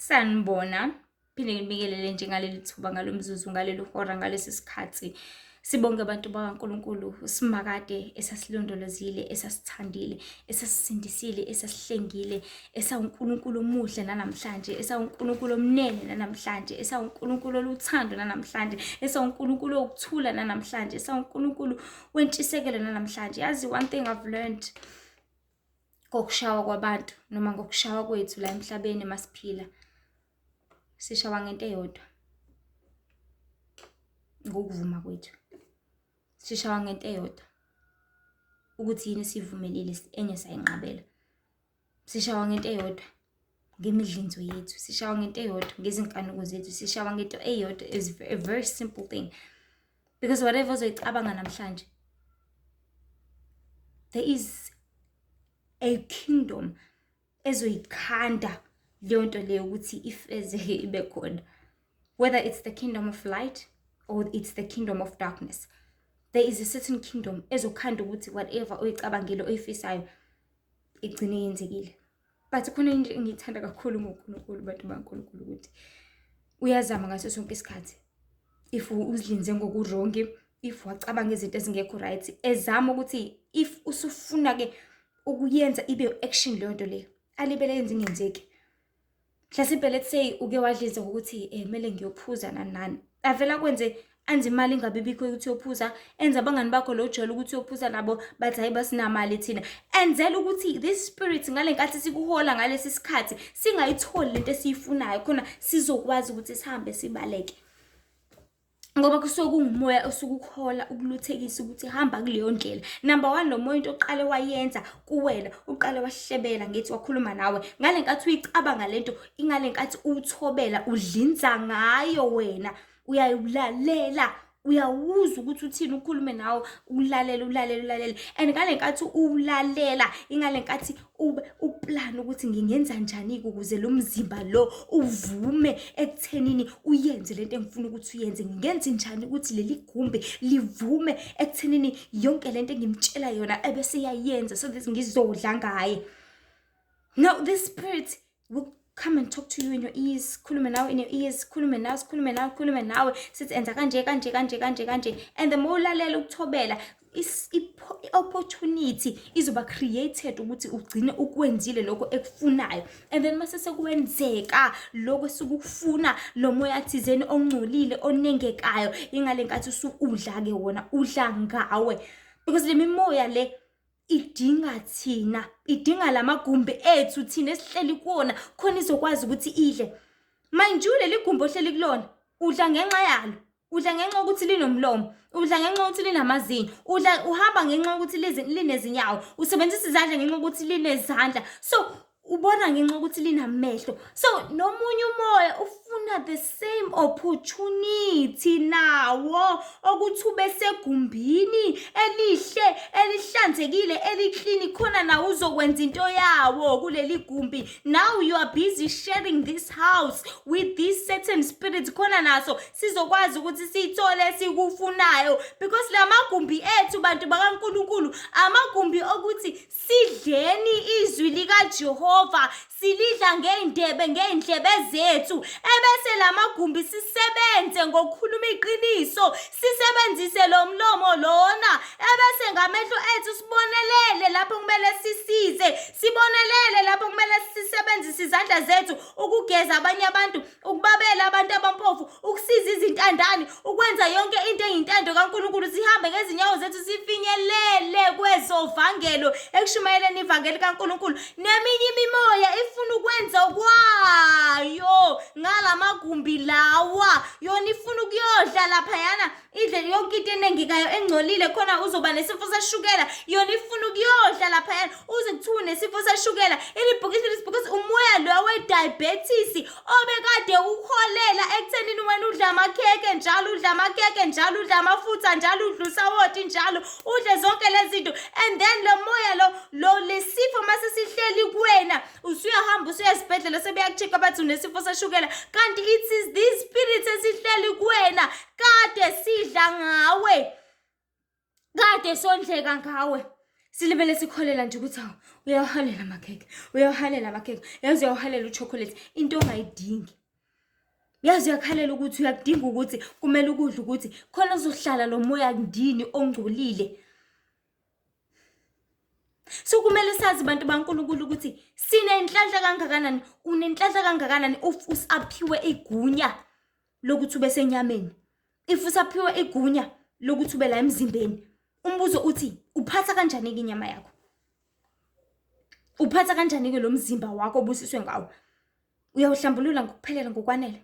Sanibona. Phinde ngibingelele nje ngaleli thuba, ngalo mzuzu, ngaleli hora, ngalesi sikhathi. Sibonge abantu bakaNkulunkulu uSimakade esasilondolozile, esasithandile, esasisindisile, esasihlengile, esawuNkulunkulu omuhle nanamhlanje, esawuNkulunkulu omnene nanamhlanje, esawuNkulunkulu oluthando nanamhlanje, esawuNkulunkulu wokuthula nanamhlanje, esawuNkulunkulu wentshisekelo nanamhlanje. Yazi, one thing I've learned ngokushawa kwabantu noma ngokushawa kwethu la emhlabeni masiphila, sishawa ngento eyodwa, ngokuvuma kwethu. Sishawa ngento eyodwa, ukuthi yini esiyivumelile, enye sayinqabela. Sishawa ngento eyodwa, ngemidlinzo yethu. Sishawa ngento eyodwa, ngezinkanuko zethu. Sishawa ngento eyodwa, is a very simple thing, because whatever ozoyicabanga namhlanje, there is a kingdom ezoyikhanda leyo nto leyo ukuthi ifezeke, ibe khona, whether it's the kingdom of light or it's the kingdom of darkness. There is a certain kingdom ezokhanda ukuthi whatever oyicabangile, oyifisayo, igcine yenzekile. But khona into engiyithanda kakhulu ngoNkulunkulu, bantu baNkulunkulu, ukuthi uyazama ngaso sonke isikhathi. If uzilinze ngoku-wrong, if wacabanga izinto ezingekho right, ezama ukuthi if usufuna-ke ukuyenza ibe action leyo nto leyo, alibele yenze ingenzeki. Mhlasimpe, let's say uke wadlinza ngokuthi kumele ngiyophuza, nani nani, avela kwenze anze imali ingabi bikho ukuthi uyophuza, enze abangani bakho lo jwayele ukuthi uyophuza nabo bathi, "Hayi, basinamali thina," enzela ukuthi this spirit, ngale nkathi sikuhola ngalesi sikhathi, singayitholi lento esiyifunayo, khona sizokwazi ukuthi sihambe sibaleke, ngoba kusuke kungumoya osuke ukuhola, ukuluthekisa ukuthi hamba kuleyo ndlela. Number one, lo moya, into oqale wayenza kuwena, uqale wahlebela, ngithi wakhuluma nawe ngale nkathi uyicabanga lento, ingale nkathi uthobela, udlinza ngayo wena, uyayulalela, uyawuzwa ukuthi uthini, ukhulume nawe, ulalela, ulalela, ulalela. And ngale nkathi ulalela, ingale nkathi ube u-plan ukuthi ngingenza njani-ke ukuze lo mzimba lo uvume ekuthenini uyenze lento engifuna ukuthi uyenze, ngingenze njani ukuthi leli gumbi livume ekuthenini yonke lento engimtshela yona ebese iyayenza, so that ngizodla ngaye. Now this spirit will come and talk to you in your ears, khulume nawe in your ears, khulume nawe, sikhulume nawe, khulume nawe, sithi enza kanje, kanje, kanje, kanje, kanje. And the more ulalela, ukuthobela, i-opportunity izoba created ukuthi ugcine ukwenzile lokho ekufunayo. And then mase sekuwenzeka lokho esukufuna, lo moya thizeni ongcolile, onengekayo, ingale nkathi usu-udla-ke wona, udla ngawe, because le mimoya le idinga thina, idinga lamagumbi ethu thina esihleli kuwona, khona izokwazi ukuthi idle. Mind you, leli gumbi ohleli kulona, udla ngenxa yalo, udla ngenxa yokuthi linomlomo, udla ngenxa yokuthi linamazinyo, udla, uhamba ngenxa yokuthi linezinyawo, usebenzisa izandla ngenxa yokuthi linezandla, so ubona ngenxa yokuthi linamehlo. So nomunye umoya ufuna the same opportunity nawo, okuthi ube segumbini elihle, elihlanzekile, eli-clean, khona nawo uzokwenza into yawo kuleli gumbi. Now you are busy sharing this house with this certain spirit, khona naso sizokwazi ukuthi siyithole esikufunayo, because la magumbi ethu, bantu bakaNkulunkulu, amagumbi okuthi sidleni izwi likaJehova, silidla ngey'ndebe, ngey'ndlebe zethu, ebese la magumbi sisebenze ngokukhuluma iqiniso, sisebenzise lo mlomo lona, ebese ngamehlo ethu sibonelele lapho kumele sisize, sibonelele lapho kumele sisebenzise izandla zethu ukugeza abanye abantu, ukubabela abantu abampofu, ukusiza izintandane, ukwenza yonke into eyintando kaNkulunkulu, sihambe ngezinyawo zethu sifinyelele kwezovangelo, ekushumayeleni ivangeli kaNkulunkulu. Neminye imimoya ifuna ukwenza kwayo ngalamagumbi lawa. Yona ifuna ukuyodla laphayana, idle yonke into enengekayo, engcolile, khona uzoba nesifo sashukela. Yona ifuna ukuyodla laphayana, uze kuthiwa unesifo sashukela, ilibhokisi, because umoya lo we-diabetes obekade uholela ekuthenini wena udla amakheke njalo, udla amakheke njalo, udla amafutha njalo, udla usawoti njalo, udle zonke lezi zinto. And then lo moya lo lo lesifo mase sihleli kuwena, usuyahamba usuya esibhedlela, sebeyaku-check-a, bathi unesifo sashukela, kanti it is this spirit esihleli kuwena kade sidla ngawe, kade sondleka ngawe. Silibele sikholela nje ukuthi awu uyawahalela amakhekhe, uyawahalela amakhekhe, yazi uyawahalela uchocolate, into ongayidingi. Yazi uyakhalela ukuthi uyakudinga ukuthi kumele ukudla ukuthi khona uzohlala lo moya ndini ongcolile. So kumele sazi bantu baNkulunkulu ukuthi sinenhlanhla kangakanani, unenhlanhla kangakanani if usaphiwe igunya lokuthi ube senyameni. If usaphiwe igunya lokuthi ube la emzimbeni. Umbuzo uthi uphatha kanjani-ke inyama yakho? Uphatha kanjani-ke lo mzimba wakho obusiswe ngawo? Uyawuhlambulula ngokuphelele ngokwanele?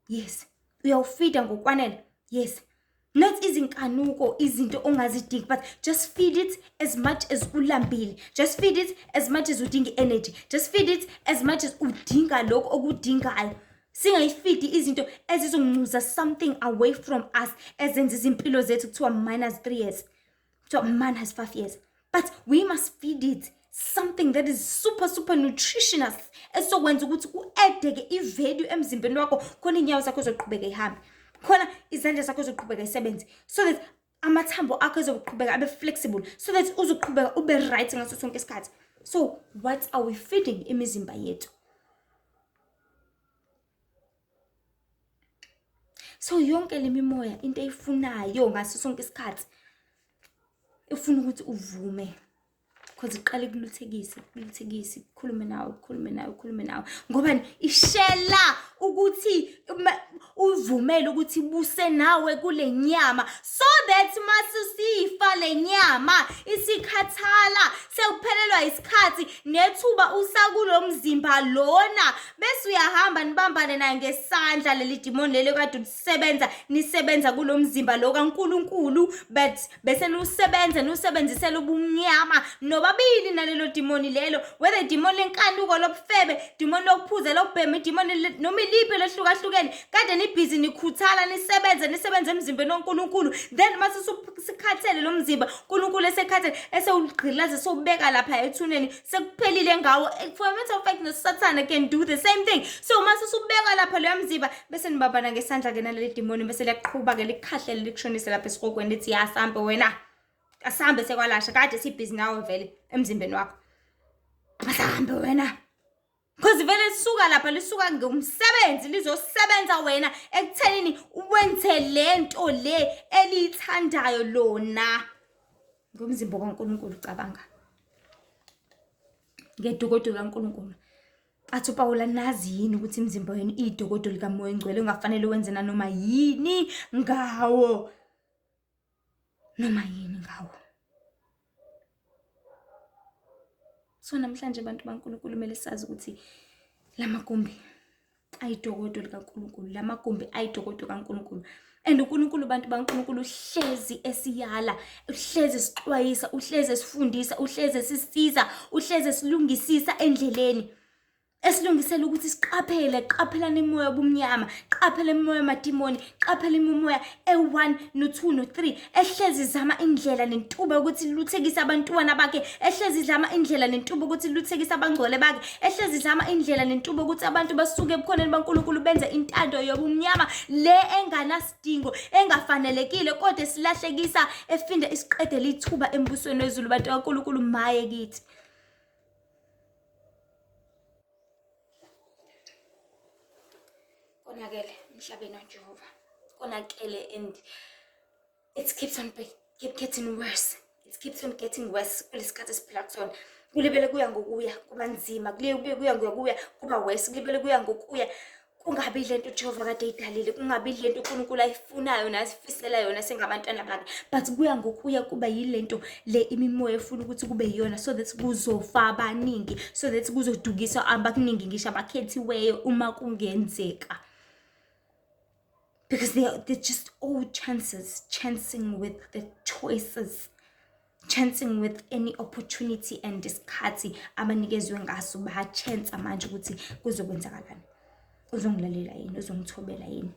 Yes. Uyawufida ngokwanele? Yes. Not izinkanuko, izinto ongazidingi, but just feed it as much as ulambile. Just feed it as much as udinga i-energy. Just feed it as much as udinga lokho okudingayo. Singayifidi izinto ezizoncuza something away from us ezenza izimpilo zethu kuthiwa minus 3 years. Kuthiwa minus 5 years. But we must feed it something that is super super nutritionous esokwenza ukuthi ku-add-ke i-value emzimbeni wakho khona iy'nyawo zakho zoqhubeka ihambe khona izandla zakho zoqhubeka isebenze so that amathambo akho ezoqhubeka abe flexible so that uzoqhubeka ube right ngaso sonke isikhathi. So what are we feeding imizimba yethu? So yonke le mimoya into eyifunayo ngaso sonke isikhathi ifuna ukuthi uvume because iqale ikuluthekise ikuluthekise ikhulume nawe ikhulume nawe ikhulume nawe ngoba ishela ukuthi uvumele ukuthi ibuse nawe kule nyama so that masusifa le nyama isikhathala sekuphelelwa isikhathi nethuba usakulo mzimba lona bese uyahamba nibambane naye ngesandla leli dimoni leli kade ulisebenza nisebenza kulo mzimba lo kaNkulunkulu but bese niwusebenza niwusebenzisela ubumnyama nobabili nalelo dimoni lelo whether idimoni lenkanuko lobufebe dimoni lokuphuza lokubhema idimoni noma iliphi lehlukahlukene kade nibhizi nikhuthala nisebenze nisebenze emzimbeni woNkulunkulu then mase sikhathele lo mzimba uNkulunkulu esekhathele esewugqilaza sewubeka lapha ethuneni sekuphelile ngawo for a matter of fact nosathane can do the same thing so mase usubeka lapha loya mzimba bese nibabana ngesandla ke naleli dimoni bese liyaqhuba ke likhahlele likushonise lapha esihogweni lithi yasambe wena asambe sekwalasha kade sibhizi nawe vele emzimbeni wakho asambe wena. Cause vele lisuka lapha lisuka ngomsebenzi lizosebenza wena ekuthenini wenze lento le eliyithandayo lona ngomzimba kaNkulunkulu cabanga ngedokodo likaNkulunkulu athi uPawula nazi yini ukuthi imizimba yenu iyidokodo likaMoya oNgcwele ungafanele wenze nanoma yini ngawo noma yini ngawo. So namhlanje abantu baNkulunkulu kumele sazi ukuthi la magumbi ayidokodo likaNkulunkulu, la magumbi ayidokodo kaNkulunkulu. And uNkulunkulu bantu baNkulunkulu uhlezi esiyala, uhlezi esixwayisa, uhlezi esifundisa, uhlezi esisiza, uhlezi esilungisisa endleleni. Esilungisela ukuthi siqaphele, qaphelani imimoya yobumnyama, qaphela imimoya yamadimoni, qaphela imimoya e-1 no-2 no-3 ehlezi izama indlela nentuba ukuthi iluthekise abantwana bakhe, ehlezi izama indlela nentuba ukuthi iluthekise abangcwele bakhe, ehlezi izama indlela nentuba ukuthi abantu basuke ebukhoneni baNkulunkulu benze intando yobumnyama le enganasidingo, engafanelekile kodwa esilahlekisa efinde isiqedele ithuba embusweni wezulu. Bantu kaNkulunkulu, maye kithi. Konakele emhlabeni waJehova, konakele and it keeps on keep getting worse, it keeps on getting worse kulesikhathi esiphila kusona. Kulibele kuya ngokuya kuba nzima, kulibele kuya ngokuya kuba worse, kulibele kuya ngokuya kungabi lento uJehova kade eyidalile, kungabi lento uNkulunkulu ayifunayo nasifisela yona singabantwana bakhe, but kuya ngokuya kuba yilento le imimoya efuna ukuthi kube yiyona, so that kuzofa abaningi, so that kuzodukiswa abaningi ngisho abakhethiweyo uma kungenzeka, because they're just all chances, chancing with the choices, chancing with any opportunity and isikhathi abanikezwe ngaso bayachansa manje ukuthi kuzokwenzakalani, uzongilalela yini, uzongithobela yini.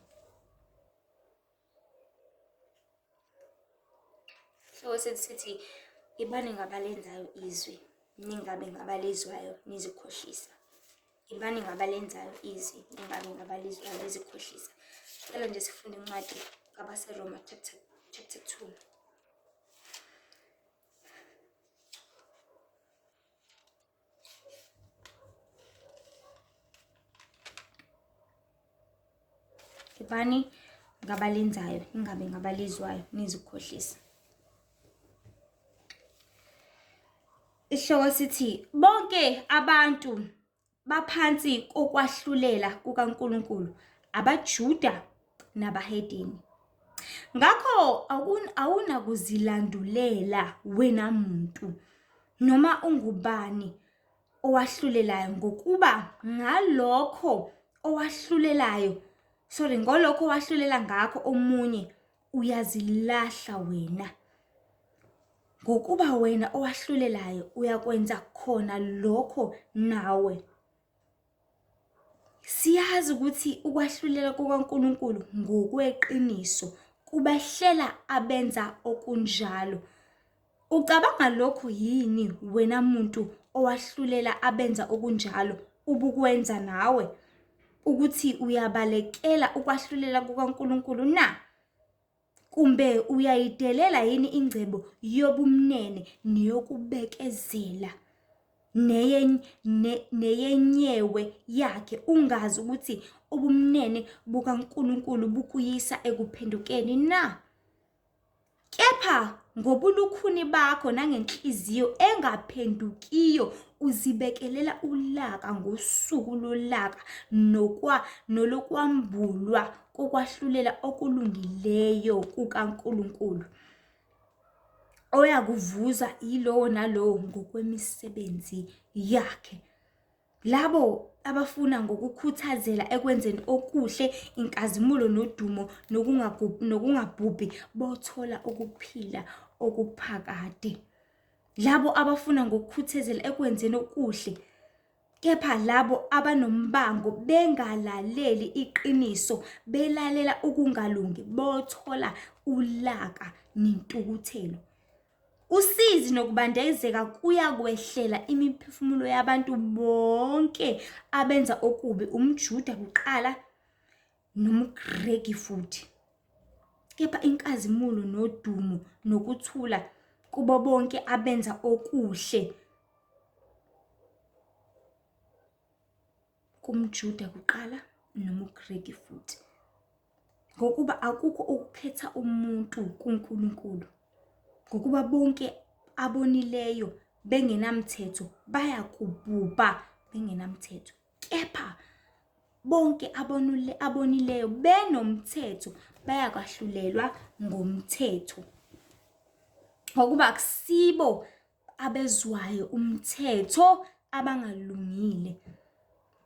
Sihloko sethu sithi ibani ngabalenzayo izwi, ningabe ngabalizwayo nizikhohlisa. Ibani ngabalenzayo izwi, ningabe ngabalizwayo nizikhohlisa. Cela nje sifunde incwadi kabaseRoma chapter 2. Yibani ngabalenzayo, ningabi ngabalizwayo, nizikhohlisa. Isihloko sithi bonke abantu baphansi kokwahlulela kukaNkulunkulu, abaJuda nabahedeni. Ngakho awunakuzilandulela wena muntu noma ungubani owahlulelayo ngokuba ngalokho owahlulelayo sorry ngolokho owahlulela ngakho omunye uyazilahla wena ngokuba wena owahlulelayo uyakwenza khona lokho nawe. Siyazi ukuthi ukwahlulela kukaNkulunkulu ngokweqiniso kubehlela abenza okunjalo. Ucabanga lokhu yini wena muntu owahlulela abenza okunjalo ubukwenza nawe ukuthi uyabalekela ukwahlulela kukaNkulunkulu na? Kumbe uyayidelela yini ingcebo yobumnene neyokubekezela neyenyewe yakhe ungazi ukuthi ubumnene bukaNkulunkulu bukuyisa ekuphendukeni na? Kepha ngobulukhuni bakho nangenhliziyo engaphendukiyo uzibekelela ulaka ngosuku lolaka nokwa nolokwambulwa kokwahlulela okulungileyo kukaNkulunkulu oyakuvuza yilowo nalowo ngokwemisebenzi yakhe. Labo abafuna ngokukhuthazela ekwenzeni okuhle inkazimulo nodumo nokungabhubhi bothola ukuphila okuphakade. Labo abafuna ngokukhuthazela ekwenzeni okuhle kepha labo abanombango bengalaleli iqiniso belalela ukungalungi bothola ulaka nentukuthelo. Usizi nokubandezeka kuyakwehlela imiphefumulo yabantu bonke abenza okubi, umJuda kuqala nomGreki futhi. Kepha inkazimulo nodumo nokuthula kubo bonke abenza okuhle, kumJuda kuqala nomGreki futhi. Ngokuba akukho ukukhetha umuntu kuNkulunkulu, ngokuba bonke abonileyo bengenamthetho bayakubhubha bengenamthetho, kepha bonke abonileyo benomthetho bayakwahlulelwa ngomthetho. Ngokuba akusibo abezwayo umthetho abangalungile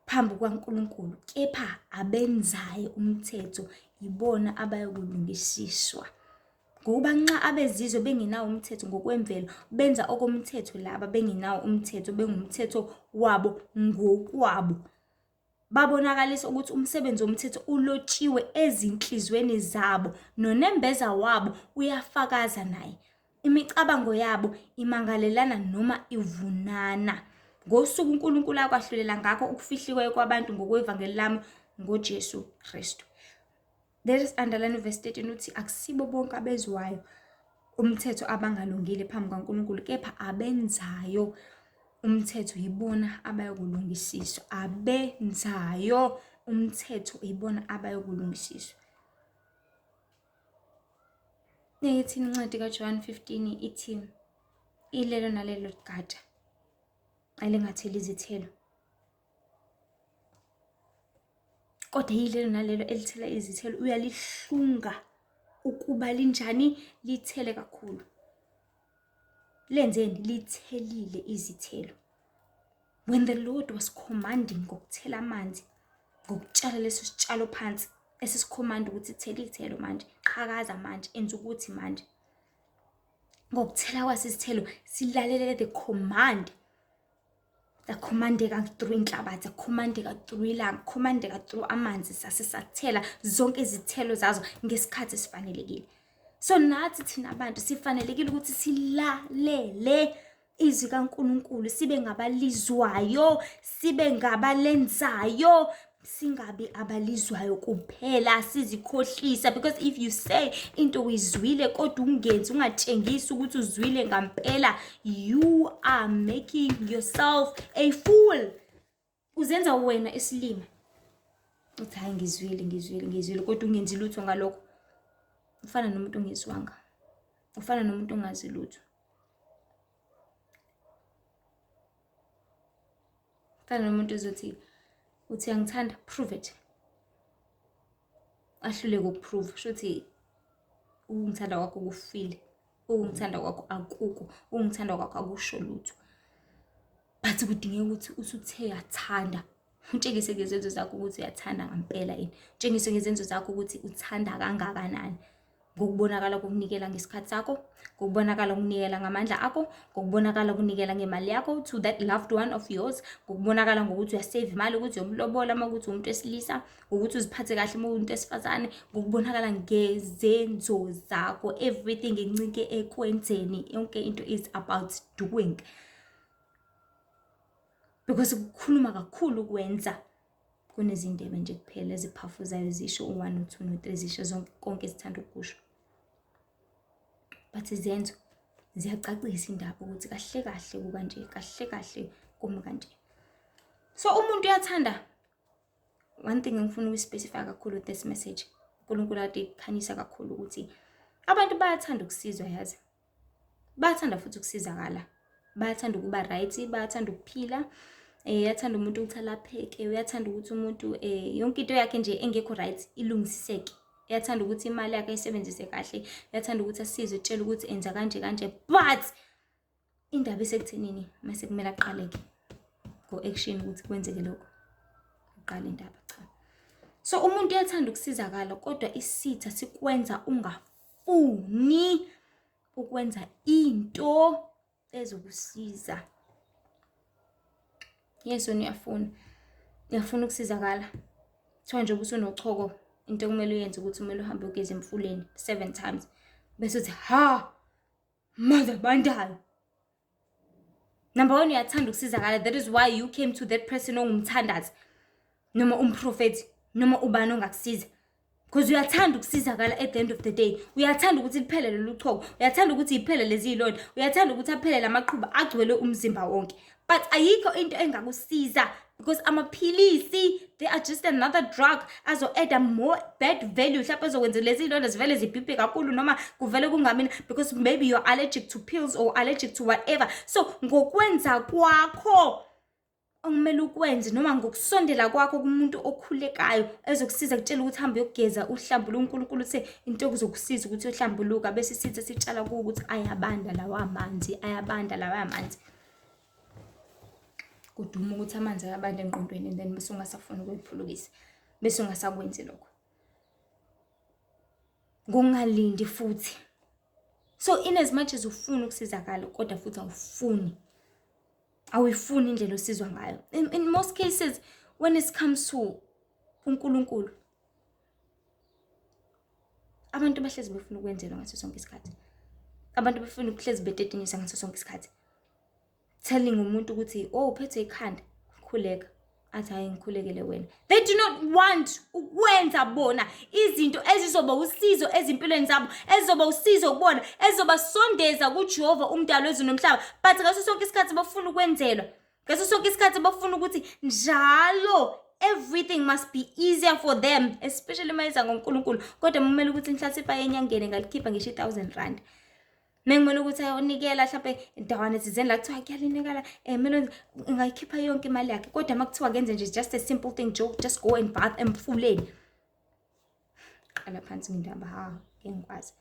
phambi kukaNkulunkulu, kepha abenzayo umthetho yibona abayokulungisiswa. Ngokuba nxa abezizwe bengenawo umthetho ngokwemvelo, benza okomthetho laba bengenawo umthetho, bengumthetho wabo ngokwabo. Babonakalisa ukuthi umsebenzi womthetho ulotshiwe ezinhliziyweni zabo, nonembeza wabo uyafakaza naye. Imicabango yabo imangalelana noma ivunana. Ngosuku uNkulunkulu akwahlulela ngakho okufihliweyo kwabantu ngokwevangeli lami ngoJesu Kristu. Let us underline verse 13 uthi akusibo bonke abezwayo umthetho abangalungile phambi kaNkulunkulu kepha abenzayo umthetho yibona abayokulungisiswa. Abenzayo umthetho yibona abayokulungisiswa. Neyithini incwadi kaJohn 15 ithi ilelo nalelo gatsha elingatheli izithelo Kodwa yilelo nalelo elithela izithelo uyalihlunga ukuba linjani lithele kakhulu. Lenzeni? Lithelile izithelo. When the Lord was commanding ngokuthela amanzi, ngokutshala leso sitshalo phansi, esisikhomanda ukuthi thela iy'thelo manje, qhakaza manje, enza ukuthi manje. Ngokuthela kwaso isithelo silalele the command. Sakhomandeka through inhlabathi, sakhomandeka through ilanga, khomandeka through amanzi, sase sathela zonke izithelo zazo ngesikhathi esifanelekile. So nathi thina abantu sifanelekile ukuthi silalele izwi kaNkulunkulu, sibe ngabalizwayo, sibe ngabalenzayo, singabi abalizwayo kuphela sizikhohlisa because if you say into uyizwile kodwa ungenzi ungatshengisi ukuthi uzwile ngampela you are making yourself a fool uzenza wena isilima. Uthi hhayi ngizwile ngizwile ngizwile kodwa ungenzi lutho ngalokho. Ufana nomuntu ongezwanga. Ufana nomuntu ongazi lutho. Fana nomuntu ozothi uthi uyangithanda, prove it. Ahluleke ukuprove, shuthi ukungithanda kwakho kufile, ukungithanda kwakho akukho, ukungithanda kwakho akusho lutho. But kudingeka ukuthi usuthe uyathanda, utshengise ngezenzo zakho ukuthi uyathanda ngampela yini, utshengise ngezenzo zakho ukuthi uthanda kangakanani. Ngokubonakala kokunikela ngesikhathi sakho, ngokubonakala ukunikela ngamandla akho, ngokubonakala ukunikela ngemali yakho to that loved one of yours, ngokubonakala ngokuthi uyasave imali ukuthi uyomlobola uma ukuthi umuntu wesilisa, ngokuthi uziphathe kahle uma uwumuntu wesifazane, ngokubonakala ngezenzo zakho. Everything incike ekwenzeni, yonke into is about doing. Because ukukhuluma kakhulu ukwenza kunezindebe nje kuphela eziphafuzayo zisho u-one no-two no-three zisho zonke konke ezithanda ukusho. But izenzo ziyacacisa indaba ukuthi kahle kahle kukanje, kahle kahle kumi kanje. So umuntu uyathanda, one thing engifuna ukuyispecify kakhulu with this message, uNkulunkulu ade ekukhanyisa kakhulu ukuthi abantu bayathanda ukusizwa yazi. Bayathanda futhi ukusizakala, bayathanda ukuba right, bayathanda ukuphila. Uyathanda umuntu ukuthi alapheke, uyathanda ukuthi umuntu yonke into yakhe nje engekho right ilungisiseke. Uyathanda ukuthi imali yakhe ayisebenzise kahle, uyathanda ukuthi asizwe etshele ukuthi enza kanje kanje, but indaba isekuthenini mase kumele aqaleke ngo-action ukuthi kwenzeke lokho, uqala indaba cha. So umuntu uyathanda ukusizakala kodwa isitha sikwenza ungafuni ukwenza into ezokusiza. Yes, wena uyafuna, uyafuna ukusizakala. Kuthiwa nje ubusunochoko, into okumele uyenze ukuthi kumele uhambe uyogeza emfuleni 7 times. Bese uthi ha, mother bandayo. Number one, uyathanda ukusizakala. That is why you came to that person ongumthandazi noma umprofethi noma ubani ongakusiza. Because uyathanda ukusizakala at the end of the day. Uyathanda ukuthi liphele lolu choko, uyathanda ukuthi iphele lezi zilonda, uyathanda ukuthi aphele lamaqhuba agcwele umzimba wonke. But ayikho into engakusiza because amaphilisi, they are just another drug azo-add more bad value. Mhlawumbe azokwenza lezi zilonda zivele zibhibhe kakhulu noma kuvele kungamina because maybe you're allergic to pills or allergic to whatever. So ngokwenza kwakho okumele ukwenze noma ngokusondela kwakho kumuntu okhulekayo ezokusiza kutshela ukuthi hambe uyogeza uhlambuluke, uNkulunkulu uthe into ekuzokusiza ukuthi uyohlambuluka, bese isitha sitshala kuwo ukuthi ayabanda lawa manzi, ayabanda lawa manzi. Kuduma ukuthi amanzi ayabanda engqondweni and then bese ungasafuni ukuyiphulukisa, bese ungasakwenzi lokho. Ngokungalindi futhi. So in as much as ufuna ukusizakala kodwa futhi awufuni, awuyifuni indlela osizwa ngayo. In most cases when it comes to uNkulunkulu, abantu bahlezi befuna ukwenzelwa ngaso sonke isikhathi. Abantu befuna ukuhlezi betetenyiswa ngaso sonke isikhathi. Telling umuntu ukuthi oh uphethe ikhanda, khuleka. Athi hayi ngikhulekele wena. They do not want ukwenza bona izinto ezizoba usizo ezimpilweni zabo, ezizoba usizo kubona, ezizobasondeza kuJehova umdali wezulu nomhlaba. But ngaso sonke isikhathi bafuna ukwenzelwa. Ngaso sonke isikhathi bafuna ukuthi njalo everything must be easier for them, especially uma iza ngoNkulunkulu. Kodwa kumele ukuthi mhla enyangeni ngalikhipha ngisho i-1000 rand. Mengimele ukuthi ayonikela mhlampe ndawana thizeni la kuthiwa kuyalinikela, kumele ngayikhipha yonke imali yakhe. Kodwa uma kuthiwa kenze nje just a simple thing, just go and bath emfuleni. Qala phansi ngendaba, ha, ngeke ngikwazi.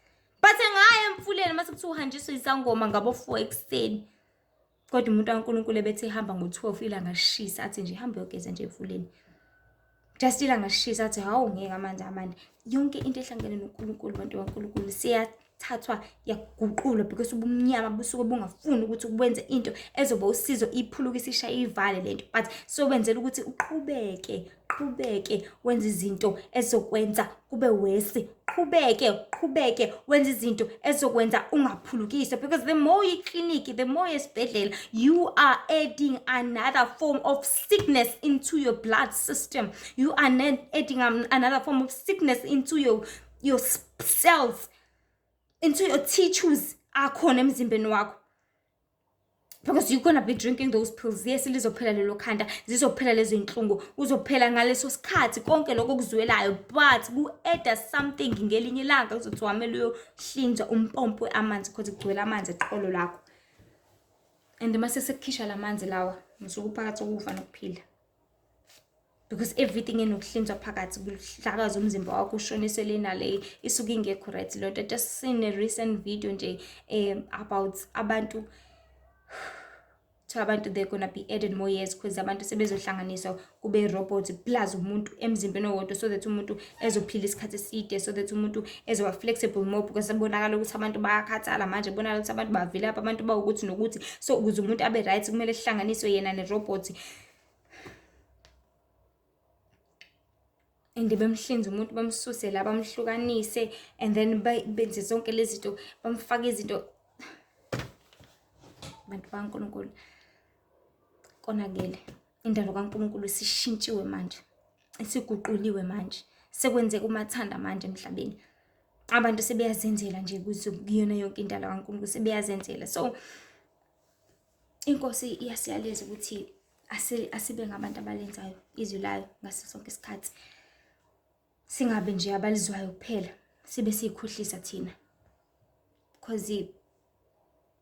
But ngaya emfuleni mase kuthiwa uhanjiswa isangoma ngabo 4 ekuseni. Kodwa umuntu kaNkulunkulu ebethe ehamba ngo-12 ilanga lishisa, athi nje hamba uyogeza nje emfuleni. Just ilanga lishisa athi hawu ngeke amanzi amande. Yonke into ehlangene noNkulunkulu, bantu baNkulunkulu, siyathathwa yaguqulwa because ubumnyama busuke bungafuni ukuthi wenze into ezoba usizo, iphulukise ishaye ivale lento. But sowenzela ukuthi uqhubeke, qhubeke wenze izinto ezokwenza kube worse. Qhubeke, qhubeke wenze izinto ezokwenza ungaphulukiswa because the more you clinic, the more esibhedlela, you are adding another form of sickness into your blood system. You are adding another form of sickness into your cells, into your tissues akhona emzimbeni wakho. Because you're gonna be drinking those pills. Yes, lizophela lelo khanda, zizophela lezo inhlungu, uzophela ngaleso sikhathi konke lokho okuzwelayo, but ku-add something ngelinye ilanga kuzothiwa kumele uyohlinzwa umpompo amanzi because kugcwele amanzi eqolo lakho. And mase sekukhishwa lamanzi lawa, ngisuke uphakathi kokufa nokuphila. Because everything enokuhlinzwa phakathi kuhlakaza umzimba wakho ushonise le nale, isuke ingekho right leyo nto. I just seen a recent video nje about abantu, kuthiwa abantu they're gonna be added more years because abantu sebezohlanganiswa kube robot plus umuntu emzimbeni owodwa, so that umuntu ezophila isikhathi eside, so that umuntu ezoba flexible more, because kubonakala ukuthi abantu bayakhathala manje, kubonakala ukuthi abantu bavilapha, abantu bawukuthi nokuthi. So ukuze umuntu abe right kumele kuhlanganiswe yena ne-robot. And bemhlinze umuntu, bamsuse la, bamhlukanise, and then benze zonke lezi zinto, bamfake izinto. Bantu bakaNkulunkulu, konakele. Indalo kaNkulunkulu isishintshiwe manje, isiguquliwe manje, sekwenzeka umathanda manje emhlabeni. Abantu sebeyazenzela nje kuyona yonke indalo kaNkulunkulu, sebeyazenzela. So inkosi iyasiyaleza ukuthi asibe ngabantu abalenzayo izwi layo ngaso sonke isikhathi, singabe nje abalizwayo kuphela, sibe siyikhohlisa thina, because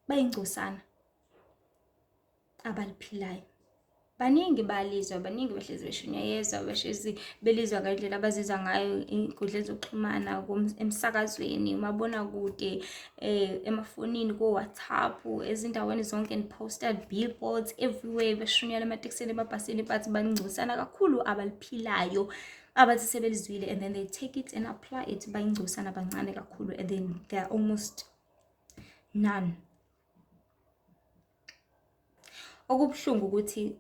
bayingcosana abaliphilayo. Baningi balizwa, baningi bahlezi beshunyayezwa, bahlezi belizwa ngendlela abazizwa ngayo ey'nkundleni zokuxhumana, emsakazweni, umabonakude, emafonini, ko-WhatsApp, ezindaweni zonke, and posted billboards everywhere, beshunyayela ematekisini, emabhasini, but bangcosana kakhulu abaliphilayo, abathi sebelizwile and then they take it and apply it. Bayingcosana bancane kakhulu, and then they are almost none. Okubuhlungu ukuthi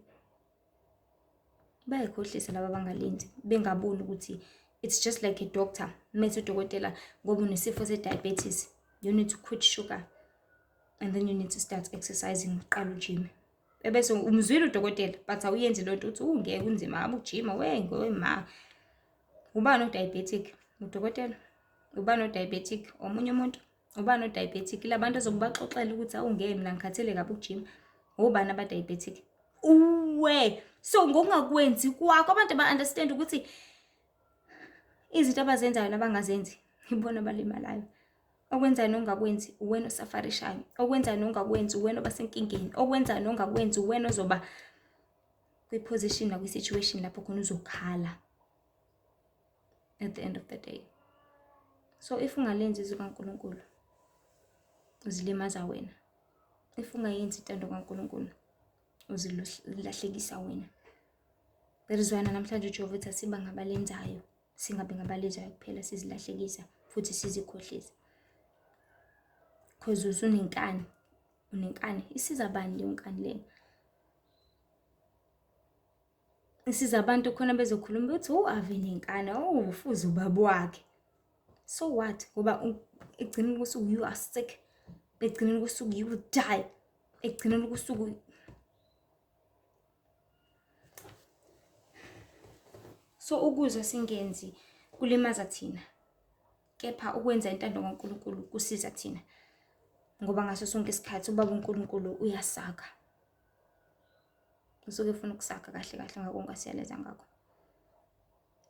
bayakhohlisa laba abangalenzi, bengaboni ukuthi it's just like a doctor. Methi udokotela ngoba unesifo se-diabetes, you need to quit sugar and then you need to start exercising, uqale ujime. Ebese umzwile udokotela but awuyenzi lento, uthi ungeke kunzima ngabe ujima, we ma. Ubani o-diabetic? Udokotela. Ubani o-diabetic? Omunye umuntu. Ubani o-diabetic? Labantu ozokubaxoxela ukuthi awungeke mina ngikhathele kabi ukujima. Obani aba-diabetic? Uwe. So ngokungakwenzi kwakho abantu ba-understand ukuthi izinto abazenzayo nabangazenzi ibona abalimalayo. Okwenzayo nongakwenzi uwena osafarishayo, okwenzayo nongakwenzi uwena obasenkingeni, okwenzayo nongakwenzi uwena ozoba kwi-position nakwi-situation lapho khona uzokhala at the end of the day. So if ungalenzi izwi kaNkulunkulu, uzilimaza wena. If ungayenzi intando kaNkulunkulu, uzilahlekisa wena. That is why namhlanje uJehova uthi asiba ngabalenzayo, singabe ngabalizwayo kuphela, sizilahlekisa futhi sizikhohlisa. Cause usunenkani, unenkani. Isiza bani leyo nkani leyo? Isiza abantu khona bezokhuluma bethi oh ave nenkani, oh ufuze ubaba wakhe. So what? Ngoba ekugcineni kosuku you are sick. Ekugcineni kosuku you will die. Ekugcineni kosuku so ukuzwa singenzi kulimaza thina, kepha ukwenza intando kaNkulunkulu kusiza thina, ngoba ngaso sonke isikhathi ubaba uNkulunkulu uyasakha, usuke efuna ukusakha kahle kahle ngakho ngasiyaleza ngakho,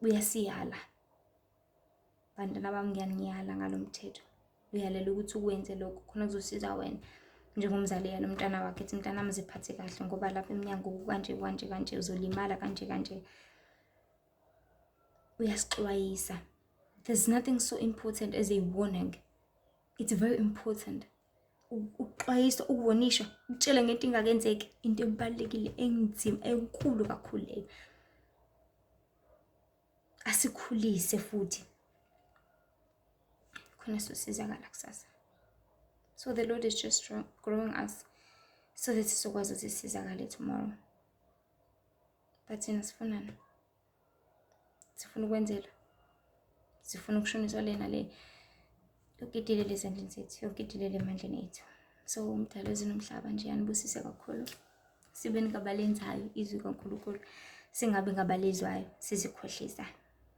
uyasiyala. Bantwana bami, ngiyaniyala ngalo mthetho, uyalela ukuthi ukwenze lokho khona kuzosiza wena njengomzali yena umntwana wakhe, ethi mntanami ziphathe kahle ngoba lapha emnyango kanje kanje kanje, uzolimala kanje kanje. Uyasixwayisa. There's nothing so important as a warning. It's very important. Ukuxwayiswa, ukuwonisha, ukutshela ngento ingakenzeki, into ebalulekile, enzima, enkulu kakhulu leyo. Asikhulise futhi khona sosizakala kusasa. So the Lord is just growing us so that sizokwazi ukuthi sisizakale tomorrow. But thina sifunani? Sifuna ukwenzela, sifuna ukushoniswa le nale. Yonke idilele ezandleni zethu, yonke idilele emandleni ethu. So umdala wezinomhlaba nje anibusise kakhulu. Sibe ngabalenzayo izwi kaNkulunkulu, singabe ngabalizwayo sizikhohlisa.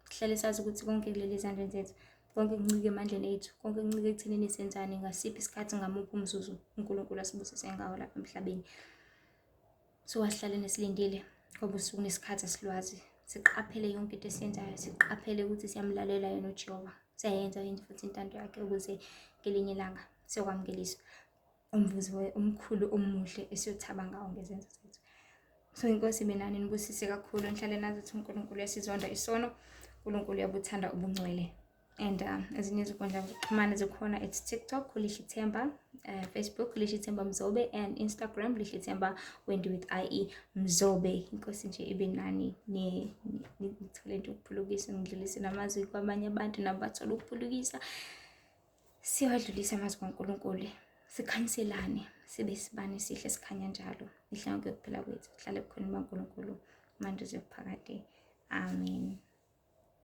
Sihlale sazi ukuthi konke kuleli ezandleni zethu. Konke kuncike emandleni ethu, konke kuncike ekuthenini senzani, ngasiphi isikhathi, ngamuphi umzuzu uNkulunkulu asibusise ngawo lapha emhlabeni. So asihlaleni silindile ngoba usuku nesikhathi asilwazi. Siqaphele yonke into esiyenzayo, siqaphele ukuthi siyamlalela yena uJehova, siyayenza yini futhi intando yakhe ukuze ngelinye ilanga siyokwamukeliswa umvuzo omkhulu omuhle esiyothaba ngawo ngezenzo zethu. So inkosi ibe nani, nibusise kakhulu, nihlale nazi ukuthi uNkulunkulu uyasizonda isono, uNkulunkulu uyabuthanda ubungcwele. And ezinye izinkundla zokuxhumana zikhona, it's TikTok Lihle Themba, Facebook Lihle Themba Mzobe and Instagram Lihle Themba Wendy with IE Mzobe. Inkosi nje ibe nani, nithole nje ukuphulukisa, ngidlulise namazwi kwabanye abantu nabo bathole ukuphulukisa. Siyawadlulisa amazwi kaNkulunkulu, sikhanyiselane, sibe isibane esihle sikhanya njalo mihla yonke yokuphila kwethu. Sihlale ebukhoneni baNkulunkulu manje kuze kuphakade. Amen.